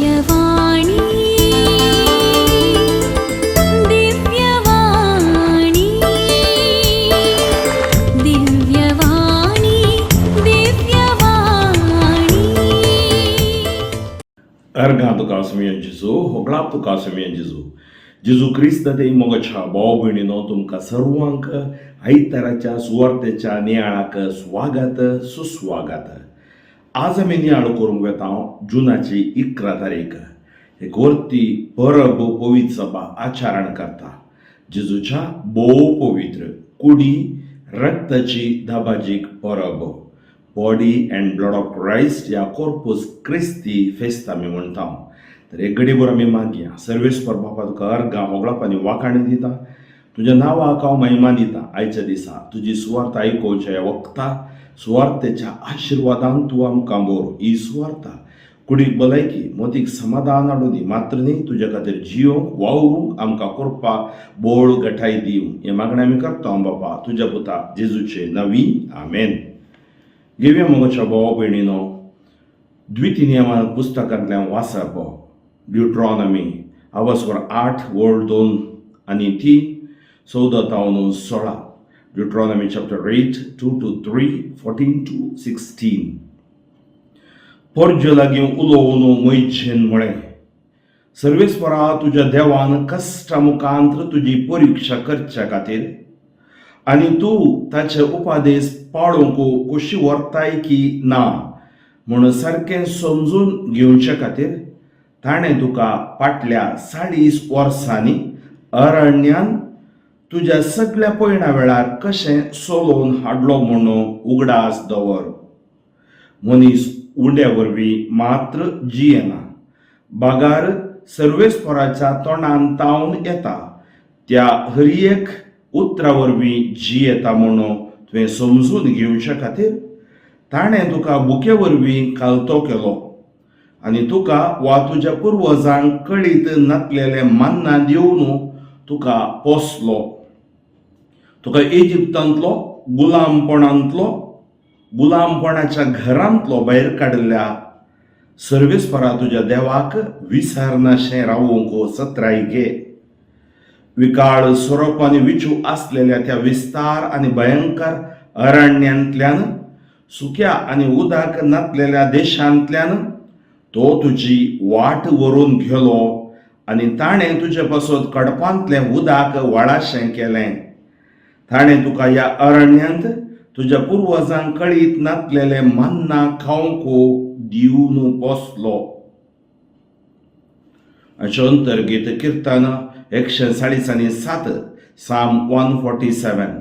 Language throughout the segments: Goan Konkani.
दिव्यवाणी, दिव्यवाणी, दिव्यवाणी, दिव्यवाणी. अर्गां तुका सुमया जेजू, होगळाप तुका सुमया जेजू. जेजू क्रिस्त ते मोगाच्या भाव भयणीनो, तुमकां सर्वांक आयताराच्या सुवार्तेच्या नियाळाक स्वागत सुस्वागत. आज आमी नियाळ करूंक वेता जुनाची 11 तारीख. एक वर्ती परब पवित्र सभा आचरण करता, जेजूच्या भोव पवित्र कुडी रक्ताची दाबाजीक परब, Body and Blood of Christ या कॉर्पूस क्रिस्ती फेस्त आमी म्हणटा. तर एक घडीभर आमी मागया. सर्वेस्पर बापा, तुका अर्गां, होगळप आनी वाखाणी दिता. तुज्या नांवाक हांव महिमा दिता. आयच्या दिसा तुजी सुवार्थ आयकोवच्या ह्या वखता सुवार्थेच्या आशिर्वादान तूं आमकां बोर. ही सुवार्था कुडीक भलायकी, मोतीक समाधान हाडूं दी, मात्र न्ही, तुज्या खातीर जियोंक वावरूंक आमकां करपा बोळ गठाय दिवं. हें मागणें आमी करता बापा तुज्या पुता जेजूचे नवी. आमेन. घेवया मोगाच्या भावा भयणीनो, द्वितीय नियमा पुस्तकांतल्यान वाचप, ड्युट्रॉनमी आवस्वर 8 वळ 2 आनी 3, 14 तावन 16. Deuteronomy chapter 8, 2 to 3, 14 to 16. पोरजे लागीं उलोवन मोयजेन म्हळें, सर्वेस्परा तुज्या देवान कश्टा मुखांत्र तुजी परिक्षा करच्या खातीर आनी तूं ताचे उपादेश पाळूंक कशी व्हरताय की ना म्हूण सारकें समजून घेवचे खातीर ताणें तुका फाटल्या 40 वर्सांनी अरण्यान तुज्या सगळ्या पयणा वेळार कशें चलोवन हाडलो म्हूण उगडास दवर. मनीस उंड्या वरवीं मात्र जियेना, बागार सर्वेस्पराच्या तोंडान तावन येता त्या हर एक उतरा वरवीं जियेता म्हणून तुवें समजून घेवच्या खातीर ताणें तुका भुके वरवीं कालतो केलो आनी तुका वा तुज्या पुर्वजांक कळीत नातलेलें मान्ना दिवन तुका पोसलो. तुका इजिप्तांतलो गुलामपणांतलो, गुलामपणाच्या घरांतलो भायर काडिल्ल्या सर्वेस्परा तुज्या देवाक विसरनाशें रावूंक सत्राय घे. विकाळ सोरोप आनी विचू आसलेल्या त्या विस्तार आनी भयंकर अरण्यांतल्यान, सुक्या आनी उदक नातलेल्या देशांतल्यान तो तुजी वाट व्हरून गेलो आनी ताणें तुजे पासत कडपांतलें उदक व्हाळाशें केलें. ताणें तुका ह्या अरण्यांत तुज्या पुर्वजांक कळीत नातलेलें मन्ना खावंक दिवन पोसलो. हाचे अंतर्गीत किर्तन 147, Psalm 147.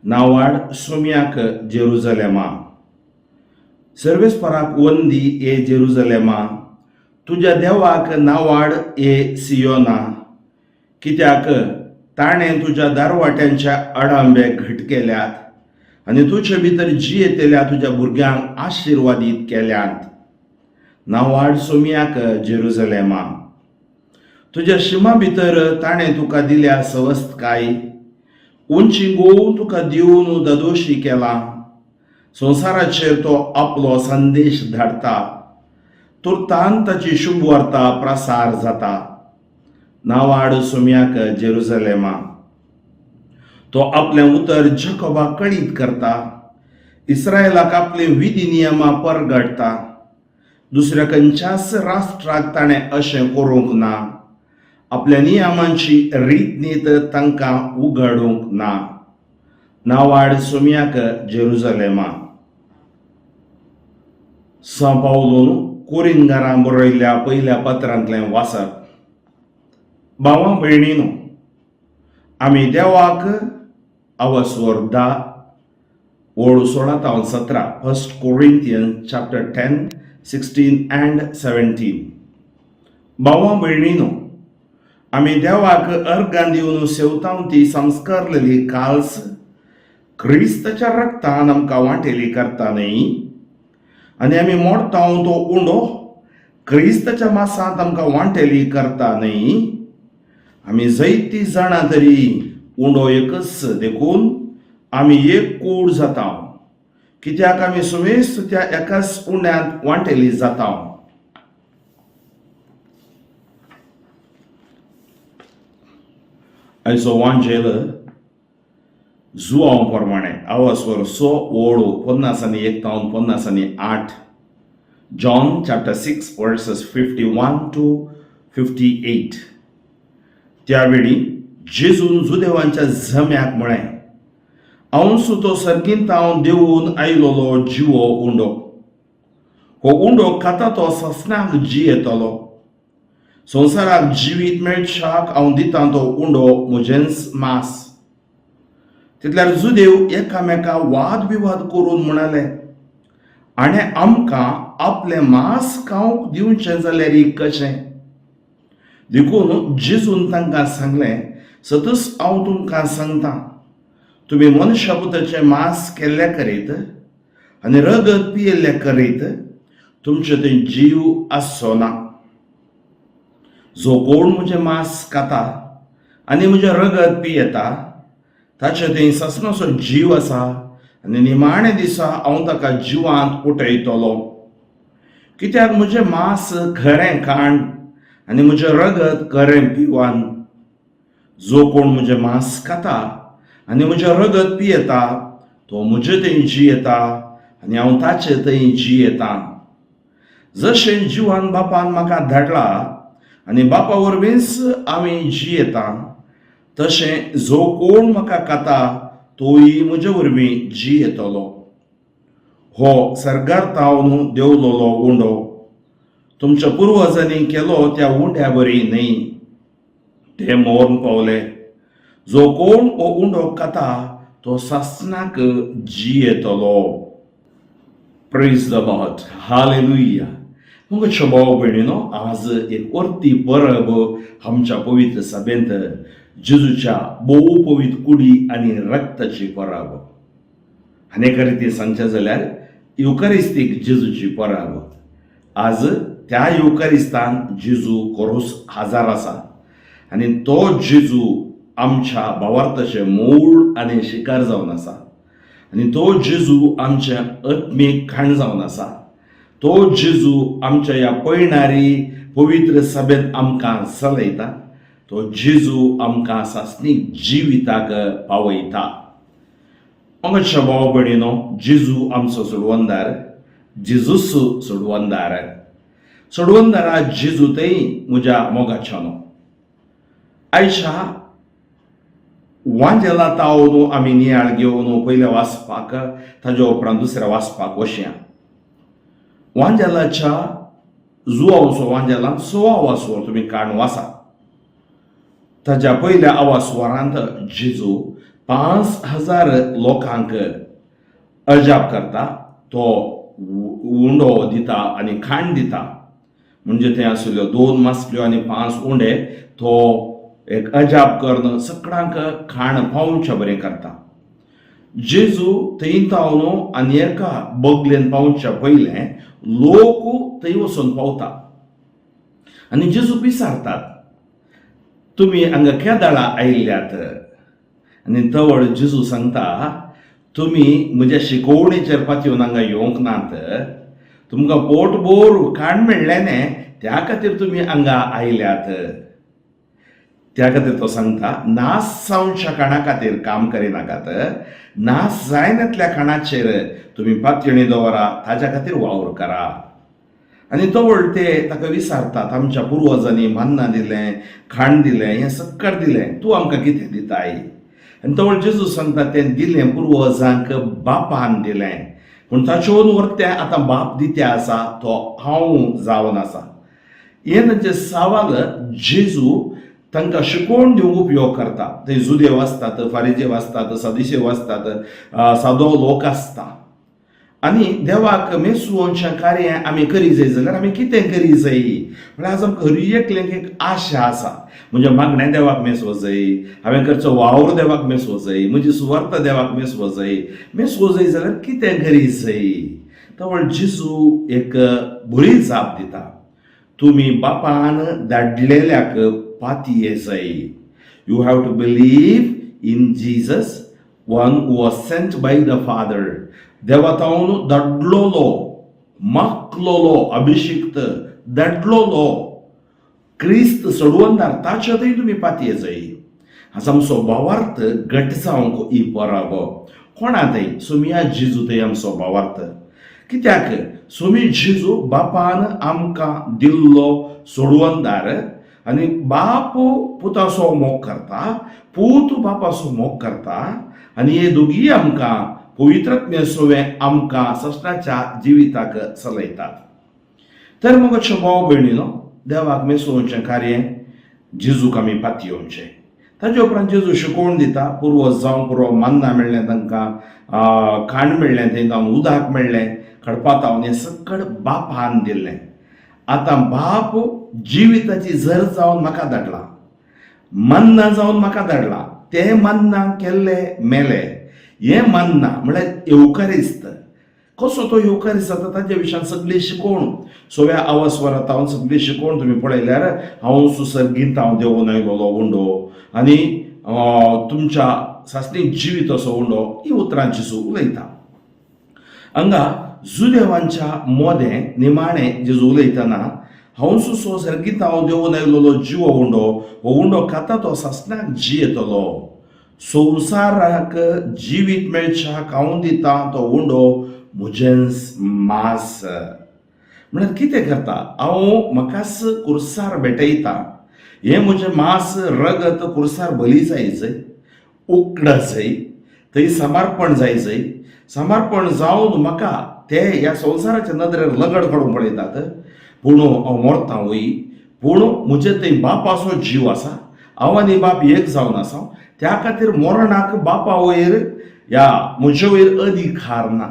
नावाड सोम्याक जेरुजलेमा. सर्वेस्पराक वंदी ए जेरुजलेमा, तुज्या देवाक नावाड ए सियोना. कित्याक ताणें तुज्या दारवाट्यांच्या अडांबे घट केल्यात आनी तुजे भितर जियेतल्या तुज्या भुरग्यांक आशिर्वादीत केल्यात. नावाड सोम्याक जेरुजलेमा. तुज्या शिमा भितर ताणें तुका दिल्या सवस्तकाय, उंची गोवन तुका दिवन दादोशी केला. संवसाराचेर तो आपलो संदेश धाडटा, तुर्तान ताची शुभवार्ता प्रसार जाता. नावाड सोम्याक जेरुजलेमा. तो आपलें उतर जकोबाक कळीत करता, इस्रायलाक आपले विधी नियमां परगटता. दुसऱ्या खंयच्याच राष्ट्राक ताणें अशें करूंक ना, आपल्या नियमांची रीतनीत तांकां उगडूंक ना. नावाड सोम्याक जेरुजलेमा. सां पावलून कोरिंगारां बरयल्ल्या पयल्या पत्रांतलें वाचप. भावा भयणीनो, आमी देवाक, आवस्वर 10 ओळ 16 तावन 17, First Corinthian chapter 10, 16 and 17. भावा भयणीनो, आमी देवाक अर्गां दिवन सेवताव ती संस्कारलेली काल्स क्रिस्ताच्या रक्तान आमकां वांटेली करता न्हय? आनी आमी मोडताव तो उंडो क्रिस्ताच्या मासांत आमकां वांटेली करता न्हय? आमी जैती जाणां तरी उंडो एकच, देखून आमी एक कूड जाता, कित्याक आमी सुमेस्त त्या एकाच उंड्यांत वांटेली जाता. आयचो वांजेल जुआंव प्रमाणे आवासवर स ओळ 51 तावन 58. John chapter 6 verses 51 to 58. त्यावेळी जेजून जुदेवांच्या जम्याक म्हळें, हांव तो सर्गींत हांव देवून आयलोलो जिवो उंडो. हो उंडो खाता तो ससनाक जियेतलो. संवसाराक जिवीत मेळच्याक हांव दितां तो उंडो म्हजेंच मास. तितल्यार जुदेव एकामेका वाद विवाद करून म्हणाले, आनी आमकां आपलें मांस खावंक दिवचें जाल्यार कशें? देखून जेजून तांकां सांगलें, सतच हांव तुमकां सांगता, तुमी मनशापुताचें मांस केल्ल्या करीत आनी रगत पियेल्ल्या करीत तुमचे थंय जीव आसचो ना. जो कोण म्हजें मांस खाता आनी म्हजें रगत पियेता ताचे थंय सासणाचो जीव आसा आनी निमाणे दिसा हांव ताका जिवांत उठयतलो. कित्याक म्हजें मांस खरें खाण आनी म्हजें रगत खरें पिवान. जो कोण म्हजें मांस खाता आनी म्हजें रगत पियेता तो म्हजे थंय जियेता आनी हांव ताचे थंय जियेता. जशें जिवान बापान म्हाका धाडला आनी बापा वरवींच हांवें जियेता, तशें जो कोण म्हाका खाता तोय म्हजे वरवीं जियेतलो. हो सर्गार तावन देंवलोलो उंडो तुमच्या पुर्वजांनी केलो त्या उंड्या बरी न्हय. ते मोर्न पावले. जो कोण हो उंडो खाता तो सासणाक जियेतलो. Praise the Lord. Hallelujah. मोगाच्या भाव भयणीनो, आज एक वर्ती परब आमच्या पवित्र सभेंत, जेजूच्या भोव पवित्र कुडी आनी रक्ताची परब. आनी एका रितीन सांगचें जाल्यार युकरिस्तीक जेजूची परब. आज त्या युकरिस्तान जेजू कोरोस हाजार आसा आनी तो जेजू आमच्या भावार्थाचें मूळ आनी शिकार जावन आसा आनी तो जेजू आमचें आत्मीक खाण जावन आसा. तो जेजू आमच्या ह्या पयणारी पवित्र सभेंत आमकां चलयता. तो जेजू आमकां सासणीक जिविताक पावयता. मोगाच्या भाव भयणीनो, जेजू आमचो सोडवंदार. जेजूस सोडवंदार. सोडवंदारा जेजू थंय म्हज्या मोगाच्यानो, आयच्या वांजेला तावन आमी नियाळ घेवन पयल्या वाचपाक, ताज्या उपरांत दुसऱ्या वाचपाक वचया. वांजेलाच्या जुवावचो वांजेलान सवा वासवर तुमी काण वाचा. ताज्या पयल्या आवासवरांत जेजू 5000 लोकांक अजाप करता. तो उंडो दिता आनी खाण दिता. म्हणजे थंय आशिल्ल्यो दोन मासल्यो आनी पांच उंडे तो एक अजाप करून सगळ्यांक खाण पावोवचें बरें करता. जेजू थंय तावन आनी एका बगलेन पावच्या पयलें लोक थंय वचून पावता आनी जेजूक विचारतात, तुमी हांगा केदाळा आयिल्ल्यात? आनी तवळ जेजू सांगता, तुमी म्हज्या शिकोवणेचेर पातयेवन हांगा येवंक नात. तुमकां पोटभर खाण मेळ्ळें न्ही, त्या खातीर तुमी हांगा आयल्यात. त्या खातीर तो सांगता, नास जावच्या खाणा खातीर काम करिनाकात. नास जायनातल्या खाणाचेर तुमी पातयेणी दवरा, ताज्या खातीर वावर करा. आनी तवळ ते ताका विचारतात, आमच्या पुर्वजांनी मान्ना दिलें, खाण दिलें, हें सक्कड दिलें, तूं आमकां कितें दिताय? आनी तवळ जेजू सांगता, तें दिलें पुर्वजांक बापान दिलें, पूण ताचे वरतें आतां बाप दिते आसा तो हांव जावन आसा. हें तांचें सवाल जेजू तांकां शिकोवन दिवंक उपयोग करता. थंय जुदेव आसतात, फारिजेव आसतात, सदिशेव आसतात, सादो लोक आसता. आनी देवाक मेसवोनचें कार्य आमी करी जाय जाल्यार आमी कितें करी जाय? म्हळ्यार आज आमकां हर एकल्याक एक आशा आसा, म्हजें मागणें देवाक मेसवो जाय, हांवें करचो वावर देवाक मेसवो जाय, म्हजी सुवार्थ देवाक मेसवो जाय. मेसवो जाय जाल्यार कितें करी जाय? तवळ जेजू एक बरी जाप दिता, तुमी बापान धाडलेल्याक पातये जाय. You have to believe in Jesus, one was sent by the Father. देवा तावन धाडलोलो, माकलोलो, अभिषिक्त धाडलोलो क्रिस्त सोडवंदार, ताच्या थंय तुमी पातये जाय. आज आमचो भावार्थ घट जावंक ही परब. कोणा थंय? सोमिया जेजू थंय आमचो भावार्थ. कित्याक सोमी जेजू बापान आमकां दिल्लो सोडवणदार आनी बाप पुताचो मोग करता, पूत बापाचो मोग करता आनी हे दोगीय आमकां पवित्रत्म्या सोवें आमकां सस्नाच्या जिविताक चलयतात. तर मग अशें भाव भयणीनो, देवाक मेसोवचें कार्य जेजूक आमी पातयेवचें. ताजे उपरांत जेजू शिकोवन दिता. पुर्वज जावन पुरो मान्ना मेळ्ळें तांकां, खाण मेळ्ळें, थंय जावन उदक मेळ्ळें खडपातावन, हें सकळ बापान दिल्लें. आतां बाप जिविताची झर जावन म्हाका धाडला, मन्ना जावन म्हाका धाडला. तें मन्ना केल्ले मेले, हें मन्ना म्हळ्यार येवकारिस्त. कसो तो येवकारिस्त जाता ताच्या विशयान सगळी शिकोवण सगळ्या आवाज हांव सगळी शिकोवण तुमी पळयल्यार, हांव सुसर्गींत हांव देवून आयलोलो उंडो आनी तुमच्या सासणीक जिवीत असो उंडो, ही उतरां जेजू उलयता. हांगा जुदेवांच्या मोदें निमाणें जेजू उलयतना, हांव सुसो सर्गींत हांव देवून आयलोलो जिवो उंडो, हो उंडो खाता तो सासणाक जियेतलो. संवसाराक जिवीत मेळच्याक हांव दिता तो उंडो म्हजेंच मास. म्हळ्यार कितें करता हांव? म्हाकाच कुर्सार भेटयता. हें म्हजें मास रगत कुर्सार बली जाय, उकडा जाय, थंय समर्पण जाय जाय. समर्पण जावन म्हाका ते ह्या संवसाराच्या नदरेर लगड काडूंक पळयतात, पूण हांव मरता वय, पूण म्हजे थंय बापाचो जीव आसा. हांव आनी बाप एक जावन आसा. त्या खातीर मरणाक बापा वयर ह्या म्हजे वयर अधिकार ना.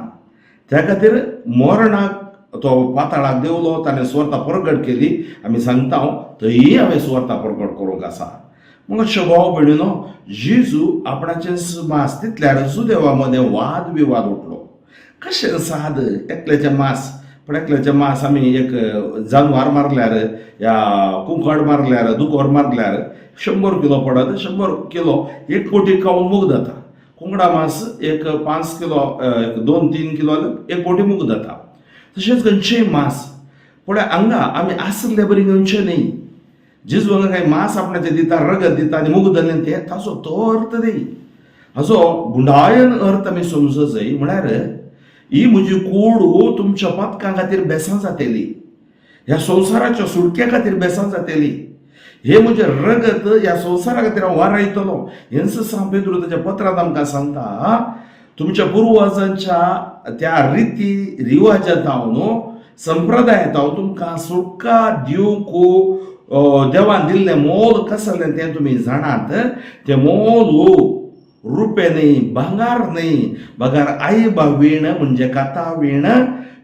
त्या खातीर मरणाक तो पाताळाक देंवलो, ताणें सुवार्ता परगट केली. आमी सांगता हांव थंयी हांवें सुवार्ता परगट करूंक आसा. मग अशें भाव भयणीनो, जेजू आपणाचें मास तितल्यार जुदेवा मदें वाद विवाद उठलो. कशें साद एकल्याचें मास? पण एकल्याचें मास आमी एक जानवार मारल्यार या कुंकड मारल्यार, दुकोर मारल्यार 100 किलो पडत. 100 किलो एक पोटी खावन मूग जाता. कोंकडा मास एक 5 किलो, एक 2-3 किलो एक पोटी मूग जाता. तशेंच खंयचेय मास पळय हांगा आमी आसले बरी घेवचें न्ही. जेजू हांगा कांय मास आपणाचें दिता, रगत दिता आनी मूग जालें तें, ताचो तो अर्थ न्ही. हाचो गुंडायन अर्थ आमी समजूं जाय. म्हळ्यार ही म्हजी कूड तुमच्या पातकां खातीर बेसां जातली, ह्या संवसाराच्या सुटके खातीर बेसां जातली. हे म्हजें रगत ह्या संवसारा खातीर हांव वारयतलो. हेंच सांत पेद्रू ताच्या पत्रांत आमकां सांगता, तुमच्या पुर्वजांच्या त्या रिती रिवाजा जावन, संप्रदाय जावन तुमकां सुटका दिवंक देवान दिल्लें मोल कसलें तें तुमी जाणात. तें मोल रुपें न्ही, भांगार न्ही, बगार आई वीण म्हणजे कथा वीण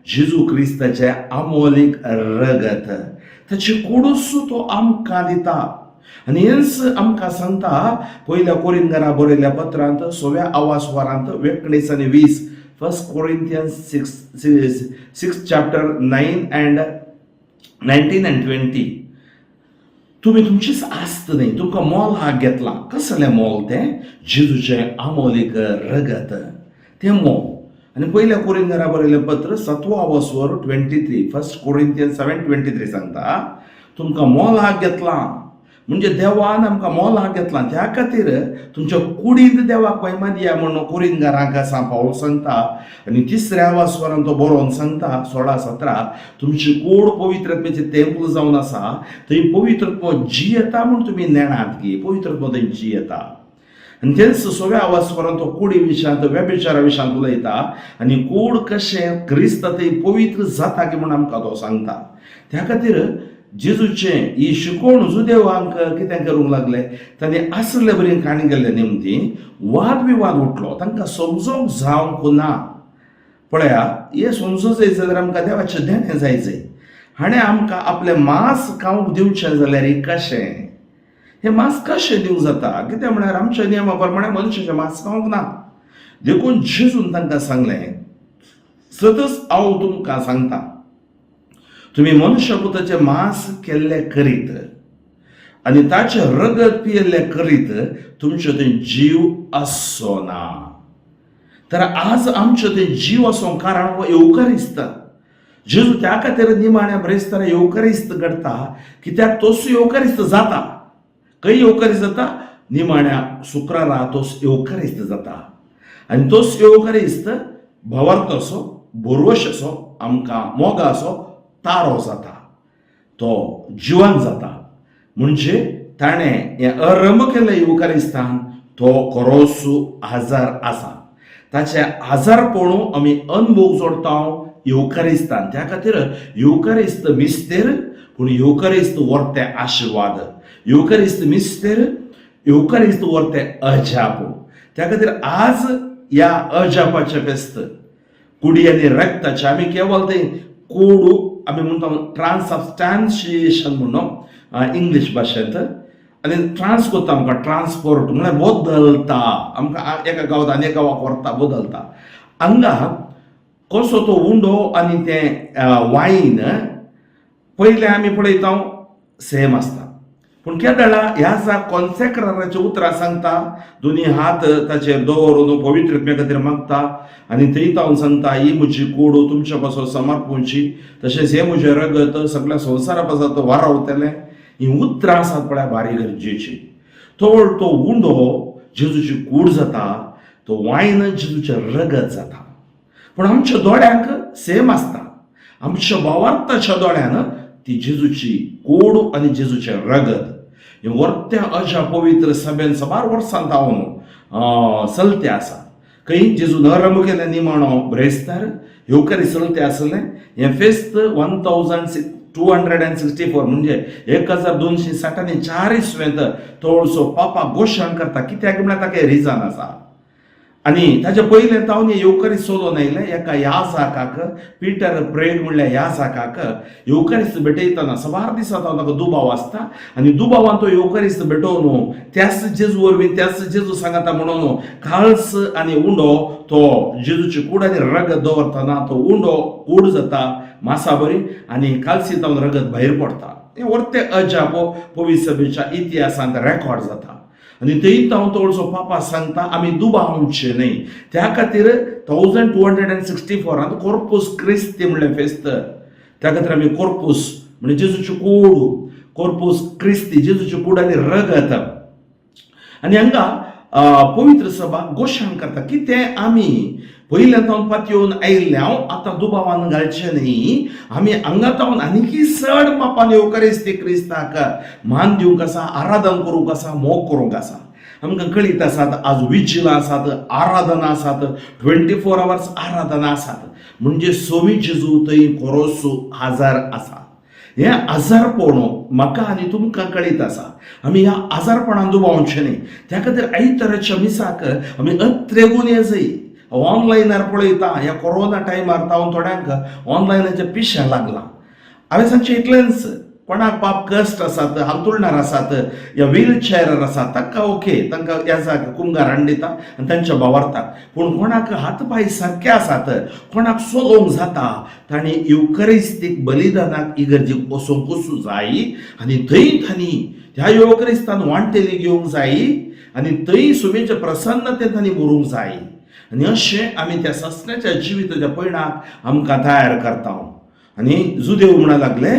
जेजू क्रिस्ताचें आमोलीक रगत. ताची कुडूस तो आमकां दिता. आनी हेंच आमकां सांगता पयल्या कोरिंगरा बरयल्ल्या पत्रांत सव्या आवाज वरांत 19 आनी 20, First Corinthians six chapter 9 and 19 and 20. तुमी तुमचीच आस्त न्ही, तुमकां मोल हाक घेतलां. कसलें मोल तें? जेजूचें आमोलीक रगत तें मोल. आनी पयल्या कोरिंगरा बरयलें पत्र सातवो आवसवर 23, First Corinthian 7:23 सांगता, तुमकां मोलाक घेतलां. म्हणजे देवान आमकां मोलाक घेतलां. त्या खातीर तुमच्या कुडींत देवाक महिमा दिया म्हणून कोरिंगारांक आसा पावल सांगता. आनी तिसऱ्या आवाजवरान तो बरोवन सांगता 16-17, तुमची कूड पवित्रत्म्याचे तेंपल जावन आसा, थंय पवित्रत्व जियेता म्हूण तुमी नेणात की पवित्रत्व थंय जियेता. आनी तेंच सगळ्या आवाजवरान तो कुडी विशयांत, व्यभिचारा विशयांत उलयता आनी कूड कशें क्रिस्त थंय पवित्र जाता की म्हूण आमकां तो सांगता. त्या खातीर जेजूचें ही शिकवण जुदेवांक कितें करूंक लागले? तांणी आसले बरी काणी गेल्ले निमती वाद विवाद उठलो. तांकां समजोंक जावंक ना. पळया, हें समजूंक जाय जाल्यार आमकां देवाचें देणें जाय जाय. हाणें आमकां आपलें मांस खावंक दिवचें जाल्यार कशें हें मांस कशें दिवंक जाता? कितें म्हळ्यार आमच्या नियमा प्रमाणे मनशाचें मांस खावंक ना. देखून जेजून तांकां सांगलें, सदच हांव तुमकां सांगता, तुमी मनुष्यपुताचें मांस केल्लें करीत आनी ताचें रगत पियेल्लें करीत तुमचो थंय जीव आसचो ना. तर आज आमचो थंय जीव आसो कारण हो येवकारिस्त जेजू. त्या खातीर निमाण्या ब्रेस्तारा येवकारिस्त घडटा, कित्याक तोसो येवकारिस्त जाता. खंय येवकारिस्त जाता? निमाण्या शुक्रारा तोच येवकारिस्त जाता आनी तोच येवकारिस्त भावार्थाचो, भरवशाचो, आमकां मोगाचो तारो जाता, तो जिवन जाता. म्हणजे ताणें हें अरंभ केल्लें येवकारिस्तान तो खरोसो आजार आसा. ताचें आजारपण आमी अनभोग जोडटा येवकारिस्तान. त्या खातीर येवकारिस्त मिस्तेर, पूण येवकारिस्त व्हरते आशिर्वाद, येवकारिस्त मिस्तेर, येवकारिस्त व्हरते अजाप. त्या खातीर आज ह्या अजापाचें फेस्त, कुडी आनी रक्ताचें, आमी केवल तें कोडू आमी म्हणटा, ट्रान्सबस्टान्शिएशन म्हणून इंग्लीश भाशेंत, आनी ट्रान्स करता आमकां, ट्रान्सपोर्ट म्हळ्यार बदलता आमकां, एका गांवांत आनी एका गांवाक व्हरता, बदलता. हांगा कसो तो उंडो आनी तें वायन पयलें आमी पळयता सेम आसता, पूण केदळा ह्या जा कॉन्सेक्राराच्या उतरां सांगता, दोनी हात ताचेर दवरून पवित्र खातीर मागता आनी थंय तावन सांगता, ही म्हजी कूड तुमच्या पासून समर्पूंची, तशेंच हें म्हजें रगत सगळ्या संवसारा पासत वारावतलें. ही उतरां आसात पळय भारी गरजेची. तो तो उंडो जेजूची कूड जाता, तो वायन जेजूचें रगत जाता. पूण आमच्या दोळ्यांक सेम आसता, आमच्या भावार्थाच्या दोळ्यान ती जेजूची कूड आनी जेजूचें रगत. हें वर्त्या अशा पवित्र सभेन साबार वर्सां जावन चलते आसा. खंय जेजू नरम केलें निमाणो ब्रेस्तार येवकारी चलते आसलें. हें फेस्त 1264, म्हणजे 1264 इसवेंत थोडसो पापा घोशण करता. कित्याक म्हळ्यार ताका रिजन आसा. आनी ताच्या पयलें तावन येवकारी चलोवन आयलें. एका याजाकाक, पिटर प्रेग म्हणल्यार याजाकाक येवकारिस्त भेटयतना साबार दिसा तावन ताका दुबाव आसता आनी दुबावान तो येवकारिस्त भेटोवन त्याच जेजू वरवीं, त्याच जेजू सांगता म्हणून काळस आनी उंडो, तो जेजूची कूड आनी रगत दवरतना तो उंडो कूड जाता मासा बरी आनी कालसी तावन रगत भायर पडटा. हें वर्ते अजाप पवित्र सभेच्या इतिहासांत रेकॉर्ड जाता. आनी थंय हांव थोडसो पापा सांगता, आमी दुबावचे न्हय. त्या खातीर 1264 त कोर्पूस क्रिस्ती म्हणलें फेस्त. त्या खातीर आमी कोर्पूस म्हणजे जेजूची कूड, कोर्पूस क्रिस्ती, जेजूची कूड आनी रगत. आनी हांगा पवित्र सभा घोशण करता की तें आमी पयल्यान तावन पातयेवन आयिल्ले हांव आतां दुबावान घालचें न्ही. आमी हांगा तावन आनीकय चड मापान येवकारिस्ती क्रिस्ताक मान दिवंक आसा, आराधन करूंक आसा, मोग करूंक आसा. आमकां कळीत आसात, आज विजिलां आसात, आराधना आसात, 24 आवर्स आराधना आसात. म्हणजे सोमी जेजू थंय खरोसो आजार आसा. हें आजारपण म्हाका आनी तुमकां कळीत आसा. आमी ह्या आजारपणान दुबावचें न्ही. त्या खातीर आयताराच्या मिसाक आमी अत्रेगून येजय. ऑनलायनार पळयता, ह्या कोरोना टायमार तावन थोड्यांक ऑनलायनाचें पिशें लागलां. हांवें सांगचें इतलेंच, कोणाक पाप कश्ट आसात, हांतुळणार आसात या व्हील चेअरार आसात, तांकां ओके, तांकां येजाक कुमगार हाडून दिता आनी तांच्या भावार्थाक. पूण कोणाक हात पांय सारके आसात, कोणाक चलोवंक जाता, तांणी युकरिस्तीक बलिदानाक इगर्जीक वचोंकूच जाय आनी थंय तांणी ह्या युकरिस्तान वांटेली घेवंक जाय आनी थंय सुमेच्या प्रसन्नतेन तांणी बरोवंक जाय. आनी अशें आमी त्या ससण्याच्या जिविताच्या पयणाक आमकां तयार करता. आनी जुदेव म्हणा लागले,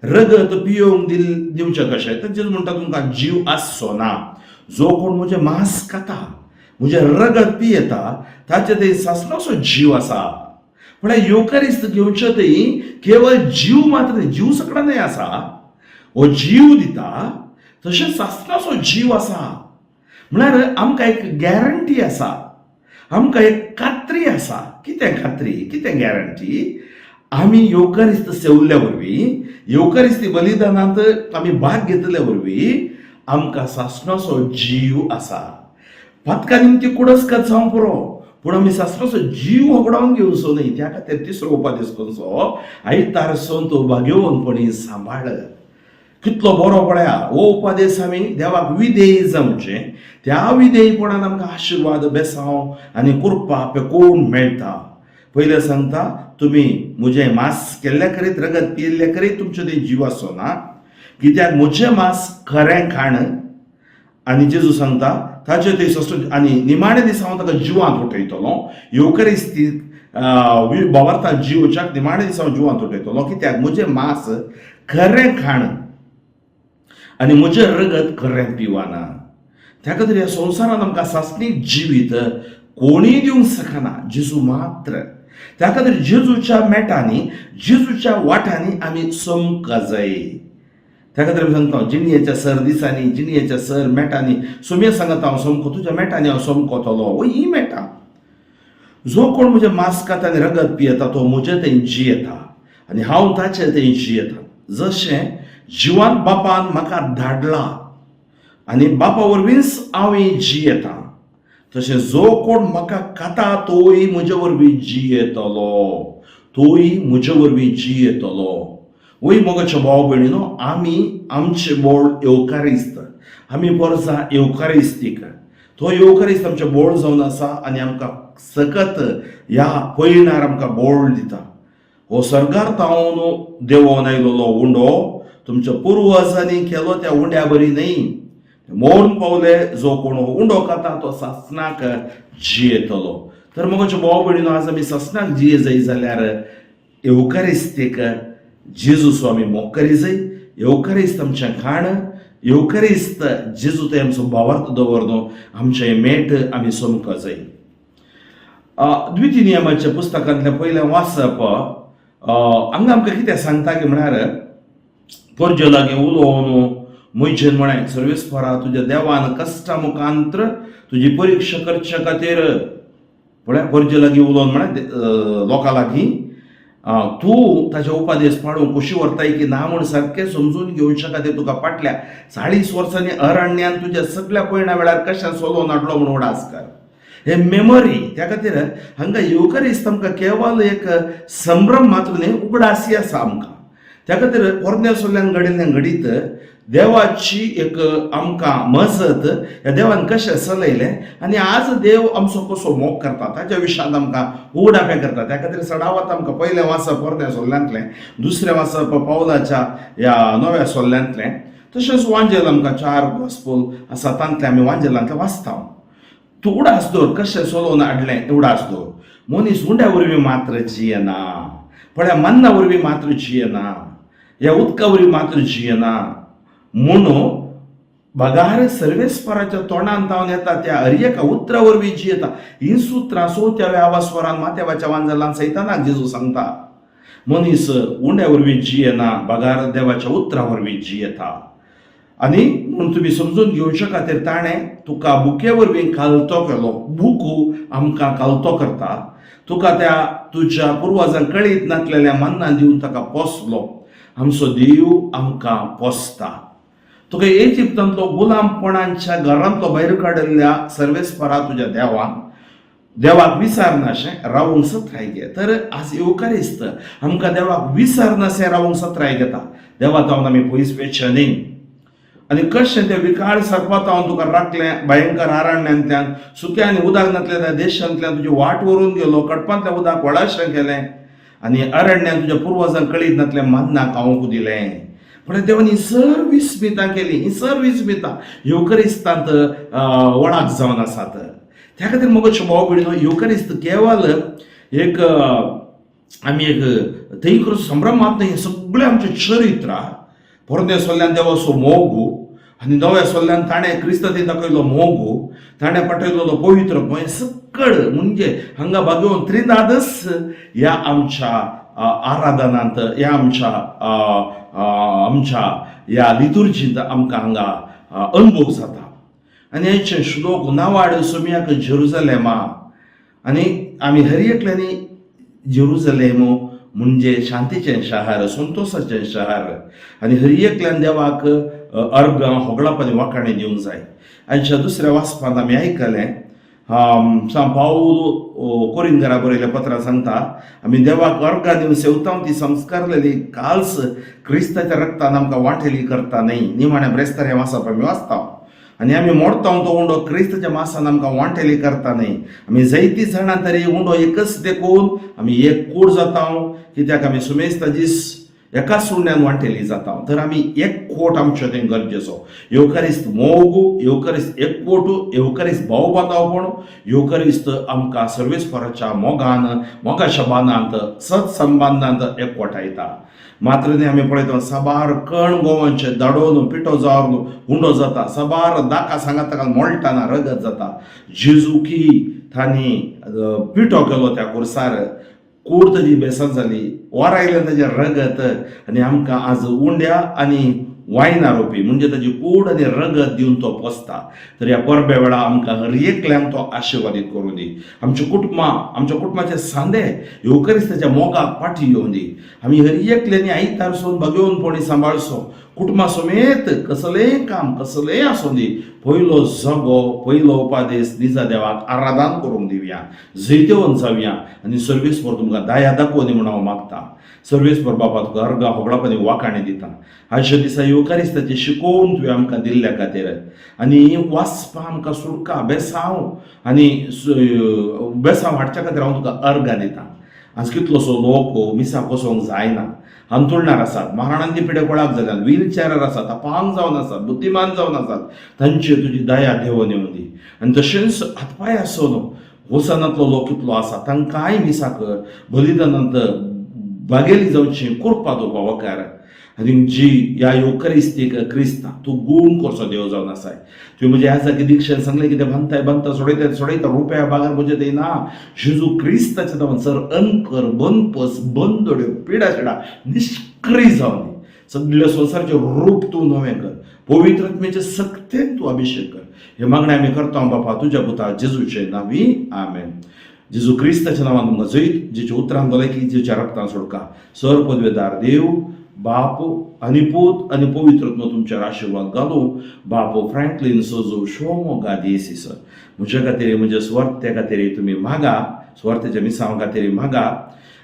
रगत पियोवंक दिवचें कशें? तर जेजू म्हणटा, तुमकां जीव आसचो ना. जो कोण म्हजें मांस खाता, म्हजें रगत पियेता, ताचे थंय सासणाचो जीव आसा. म्हळ्यार येवकारिस्त घेवचे थंय केवळ जीव मात्र न्ही, जीव सगळो न्हय आसा, हो जीव दिता, तशेंच सासणाचो जीव आसा. म्हळ्यार आमकां एक गॅरंटी आसा, आमकां एक खात्री आसा. कितें खात्री, कितें गॅरंटी? आमी येवकारिस्त सेवल्ल्या वरवीं, येवकारिस्ती बलिदानांत आमी भाग घेतल्या वरवीं आमकां सासणाचो जीव आसा. पातका निमती कुडसकत जावंक पुरो, पूण आमी सासणाचो जीव होगडावन घेवचो न्हय. त्या खातीर तिसरो उपादेश खंयचो? आयतार संत भाग्यवंतपणी सांबाळ. कितलो बरो पळया हो उपादेश. आमी देवाक विधेयी जावचें, त्या विधेयीपणान आमकां आशिर्वाद, बेसांव आनी कृपा पेकोवन मेळटा. पयलें सांगता, तुमी म्हजें मांस केल्ल्या करीत, रगत पियेल्ल्या करीत तुमचें तें जीव आसचो ना, कित्याक म्हजें मांस खरें खाण. आनी जेजू सांगता, ताचे ते सश्ट आनी निमाणे दिसा हांव ताका जिवांत उठयतलो. येवकरिस्ती भावार्थान जिवच्याक निमाणे दिसा हांव जिवांत उठयतलो, कित्याक म्हजें मांस खरें खाण आनी म्हजें रगत खरें पिवाना. त्या खातीर ह्या संवसारांत आमकां सासणीक जिवीत कोणीय दिवंक शकना, जेजू मात्र. त्या खातीर जेजूच्या मेटांनी, जेजूच्या वाटांनी आमी चमका जाय. त्या खातीर आमी सांगता, जिणयेच्या सर दिसांनी, जिणयेच्या सर मेटांनी सोमये सांगता, हांव सोमको तुज्या मेटांनी हांव सोमकोतलो. वो ही मेटां, जो कोण म्हजें मांस खाता आनी रगत पियेता तो म्हजे थंय जियेता आनी हांव ताचे थंय जियेता. जशें जिवान बापान म्हाका धाडला आनी बापा वरवींच हांव जियेता, तशें जो कोण म्हाका खाता तोय म्हजे वरवीं जियेतलो, तोय म्हजे वरवीं जियेतलो. वय मोगाच्या भाव भयणीनो, आमी आमचें बोळ येवकारिस्त, आमी पोरसा येवकारिस्तीक. तो येवकारिस्त आमचें बोळ जावन आसा आनी आमकां सकत ह्या पयणार आमकां बोळ दिता. हो सर्गार तावन देवोन आयलोलो उंडो तुमच्या पुर्वजांनी केलो त्या उंड्या बरी न्हय, मोरून पावले. जो कोण हो उंडो खाता तो सासनाक जियेतलो. तर मोगाच्या भाव भयणीनो, आज आमी सासनाक जिये जाय जाल्यार येवकारिस्तीक जेजू स्वामी मोग करी जाय. येवकारिस्त आमचें खाण, येवकारिस्त जेजू ते आमचो भावार्थ दवर, आमचें मेट आमी समका जाय. द्वितीय नियमाच्या पुस्तकांतलें पयलें वाचप हांगा आमकां कितें सांगता की म्हळ्यार, पोरजे लागीं उलोवन म्हजेन म्हळें, सर्वेस्परा, तुज्या देवान कश्टा मुखांत्र तुजी परिक्षा करचे खातीर, पळय, पोरजे लागीं उलोवन म्हळें लोकां लागीं, तूं ताचे उपादेश पाळूंक कशी व्हरताय की ना म्हूण सारकें समजून घेवच्या खातीर तुका फाटल्या 40 वर्सांनी अरण्यान तुज्या सगळ्या पयणा वेळार कशें सोलोवन हाडलो म्हूण उडास कर. हे मेमरी. त्या खातीर हांगा येवकारिस्त आमकां केवल एक संभ्रम मात्र न्हय, उगडासी आसा आमकां. त्या खातीर पोरण्या सोल्यान घडिल्लें घडीत देवाची एक आमकां मजत, ह्या देवान कशें चलयलें आनी आज देव आमचो कसो मोग करता ताच्या विशयांत आमकां उगडापें करता. त्या खातीर सडावत आमकां पयलें वाचप पोरण्या सोल्ल्यांतलें, दुसरें वाचप पावलाच्या ह्या नव्या सोल्ल्यांतलें, तशेंच वांजेल आमकां चार गॉस्पोल आसा तांतलें आमी वांजेलांतलें वाचता. तूं उडास दवर कशें चलोवन हाडलें. उडास दवर, मनीस उंड्या वरवीं मात्र जियेना, पळया, मन्ना वरवीं मात्र जियेना, ह्या उदका वरवीं मात्र जियेना, म्हणून बगार सर्वेस्पराच्या तोंडान तावन येता त्या हर एका उतरा वरवीं जियेता. ही सुत्रां चवथ्या आवास्वरान माथ्यावाच्या वांजलान सैतानाक जेजू सांगता, मनीस उंड्या वरवीं जियेना, बगार देवाच्या उतरा वरवीं जियेता. आनी म्हूण तुमी समजून घेवचे खातीर ताणें तुका बुके वरवीं खालतो केलो. बुकू आमकां खालतो करता. तुका त्या तुज्या पुर्वजांक कळीत नासलेल्या मन्ना दिवन ताका पोसलो. आमचो देव आमकां पोसता. तुका इजिप्तांतलो गुलामपणांच्या घरांतलो भायर काडिल्ल्या सर्वेस्परा तुज्या देवान, देवाक विसरनाशें रावूंक सत्राय घे. तर आज येवकारिस्त आमकां देवाक विसरनाशें रावूंक सत्राय घेता. देवा तावन आमी पयस वेचे न्ही. आनी कशें तें विकाळ सर्पातावन तुका राखलें, भयंकर आरण्यांतल्यान, सुक्या आनी उदक नासल्या त्या देशांतल्यान तुजी वाट व्हरून गेलो, कडपांतल्या उदक व्हडाशें केलें आनी अरण्यान तुज्या पुर्वजांक कळीत नासलें मन्ना खावंक दिलें. पण देवान ही सर विस्मितां केली. ही सर विस्मितां येवकरिस्तांत वळख जावन आसात. त्या खातीर मोगाच्यो भाव भयणीनो, येवकरिस्त केवल एक आमी एक थंय करून संभ्रमात न्हय. सगळें आमचें चरित्र, पोरण्या सोल्ल्यान देवाचो मोग आनी नव्या सोल्ल्यान ताणें क्रिस्तांनी दाखयलो मोग, ताणें पाठयलेलो पवित्र गोंय सकड, म्हणजे हांगा बागेवन त्रिनादस ह्या आमच्या आराधनांत, ह्या आमच्या आमच्या ह्या लितुर्जींत आमकां हांगा अनुभव जाता. आनी हेचे श्लोक नावाड सोमयाक जेरुजलेमा. आनी आमी हर एकल्यांनी जेरुजलेम म्हणजे शांतीचें शहर, संतोषाचें शहर. आनी हर एकल्यान देवाक अर्गां, होगळाप आनी वाखाणी दिवंक जाय. आयच्या दुसऱ्या वाचपांत आमी आयकलें, सांत पावल कोरिंदरा बरयल्या पत्रां सांगता, आमी देवाक अर्गां दिवन सेवतां ती संस्कारलेली काल्स क्रिस्ताच्या रक्तान आमकां वांटेली करता न्हय. निमाण्या ब्रेस्तार हें वाचप आमी वाचता. आनी आमी मोडता तो उंडो क्रिस्ताच्या मासान आमकां वांटेली करता न्हय. आमी जायतीं जाणां तरी उंडो एकच देखून आमी एक कूड जाता, कित्याक आमी सुमेस्ता दीस एकाच उंड्यान वांटेली जाता. तर आमी एक कोट आमचो तें गरजेचो. येवकारिस्त मोग, येवकारिस्त एकवोट, येवकारिस्त भाव बांदावपण, येवकारिस्त आमकां सर्वेस्पराच्या मोगान, मोगाच्या बांदांत, सत्संबंदांत एकवटायता. मात्र न्ही आमी पळयता साबार कण गोवांचे दाडोवन पिठो जावन उंडो जाता, साबार दाका सांगाता मोळटाना रगत जाता. जेजू की तांणी पिठो केलो त्या खुर्सार, कूड ताजी बेसन जाली, वरायलें ताजें रगत आनी आमकां आज उंड्या आनी वायना रोपी म्हणजे ताजी कूड आनी रगत दिवन तो पोसता. तर ह्या परबे वेळा आमकां हर एकल्यांक तो आशिर्वादीत करूं दी. आमच्या कुटुंबां, आमच्या कुटुंबाचे सांदे येवकरिस्ताच्या मोगाक पाठी येवं दी. आमी हर एकल्यांनी आयतार सोन भगेवनपणी सांबाळचो. कुटुंबा समेत कसलेंय काम कसलेंय आसूं दी, पयलो जगो, पयलो उपादेस निजा देवाक आराधन करूंक दिवया, जैतेवन जावया आनी सर्वेस्पर तुमकां दया दाखोवनी म्हूण हांव मागता. सर्वेस्पर बापा, तुका अर्गां होगडाप आनी वाखाणी दिता आयच्या दिसा येवकारिस्ताची शिकोवन तुवें आमकां दिल्ल्या खातीर आनी वाचपा आमकां सुटका बेसांव आनी बेसांव हाडच्या खातीर हांव तुका अर्गां दिता. आज कितलोसो लोक मिसाक वचोंक जायना, अंतुळणार आसात, मरणांती पिडे कोळाक जाल्यात, व्हीलचॅरार आसात, अपांग जावन आसात, बुद्धिमान जावन आसात, तांचेर तुजी दया देवोन येवन दी. आनी तशेंच हातपांय आसून वचनांतलो लोक कितलो आसा, तांकांय मिसाक बलिदानांत भागेली जावची कृपा तूं पावकार. आनी जी ह्या येवकरिस्तीक क्रिस्ता तूं गूण करचो देव जावन आसाय. तुवें म्हज्या ह्या जागी दीक्षेन सांगलें कितें बांदताय बांदता, सोडयता सोडयता, रुपया बागार म्हजें ते ना. जेजू क्रिस्ताच्या नांवान सर अंकर बंदपस बंदोड्यो पिडा शिडा निश्क्रिय जावन दी. सगळ्या संवसाराचें रूप तूं नवें कर, पवित्र आत्म्याचे सक्तेन तूं अभिशेक कर. हे मागणें आमी करता बापा तुज्या पुता जेजूचे नांवी, आमेन. जेजू क्रिस्ताच्या नांवान तुमकां जैत, जेच्या उतरान भलायकी, जेच्या रक्तान सोडका. सर पदवेदार देव बाप आनी पूत आनी पवित्र आत्मो तुमचेर आशिर्वाद घालूं. बाप फ्रँकलीन सोजो शिवमोगा दियसीस, म्हज्या खातीर, म्हज्या सुवार्थ्या खातीर तुमी मागा, सुवार्थ्याच्या मिसांवा खातीर मागा.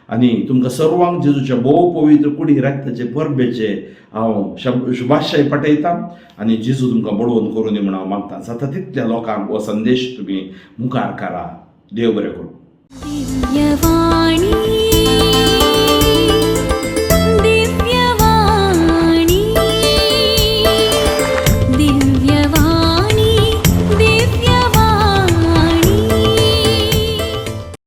आनी तुमकां सर्वांक जेजूच्या भोव पवित्र कुडी रक्ताचे परबेचे हांव शुभाशय पाठयतां आनी जेजू तुमकां बडोवन करूं दी म्हूण हांव मागतां. जाता तितल्या लोकांक हो संदेश तुमी मुखार करा. देव बरें करूं. दिव्यवाणी.